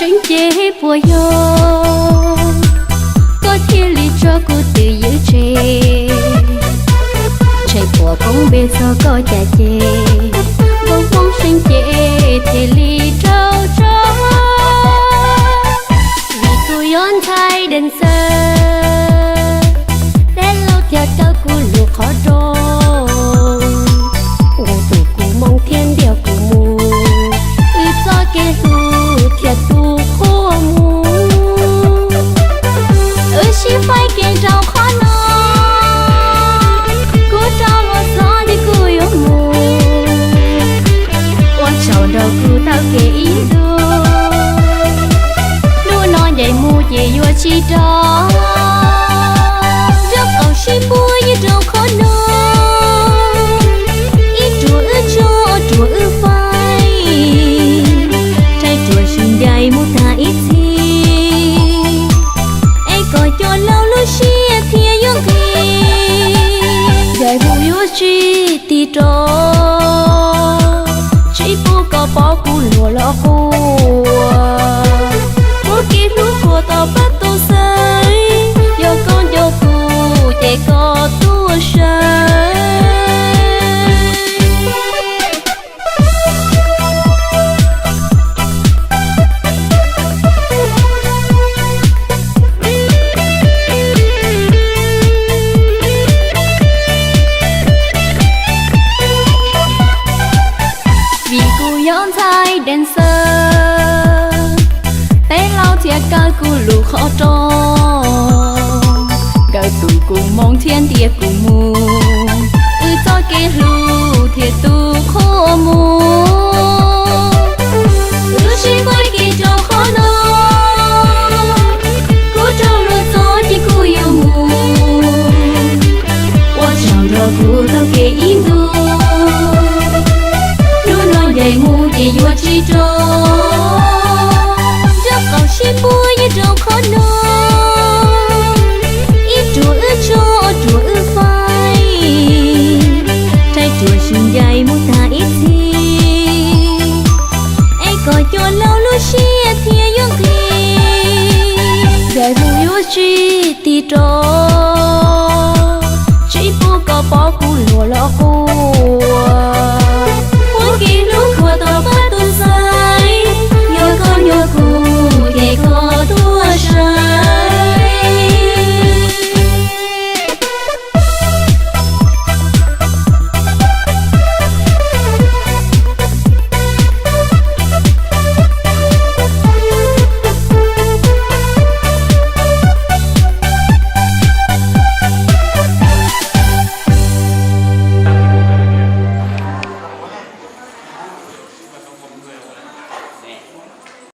Seev ces puas yog koj thiaj li tso kuv twm ywm tseg? Ntshai puas poob npe txog koj cas ces, npau poob seev ces thiaj li raug tso. Vim kuv yog ntxhais dees xawb, peb laus thiaj kaw kuv lug qhov rooj, nkaus tus kuv moo thiab ntiag kuv mus, wb txoj kev hlub thiaj tu qhua mus. Wb sib faib kev rau qhov no, kuv rov los txog nti kuj yuav mus, ua tsaug nrog kuv taug kev ib ntus, hnub no ncaim mus ces yuav tsis rov. Nraub qaum sib puag ywg rau qhov no, ib ruam wb tso ruam wb faib, rhaib ruam sib ncaim mus tag ib txhis, es kom cov laus lub siab thiaj yuav nqig. Ncaim mus yuav tsis tig rov, tsis pub koj pov kuv luag los quaj, muab kev hlub qhuas tau pab tu xwb, yog koj nco kuv ces koj tuaj saib. Vim kuv yog ntxhais dees xawb, peb laus thiaj kaw kuv lug qhov rooj, kaw tus kuv moo thiab ntiag kuv mus, wb txoj kev hlub thiaj tu qhua mus. Wb sib faib kev rau qhov no, kuv rov los txog ces kuj yuav mus, ua tsaug nrog kuv taug kev ib ntus, hnub no ncaim mus ces yuav tsis rov. Nraub qaum sib puag ywg rau qhov no, ib ruam wb tso ruam wb faib, rhaib ruam sib ncaim mus tag ib txhis, es kom cov laus lub siab thiaj yuav nqig. Ncaim mus yuav tsis tig rov,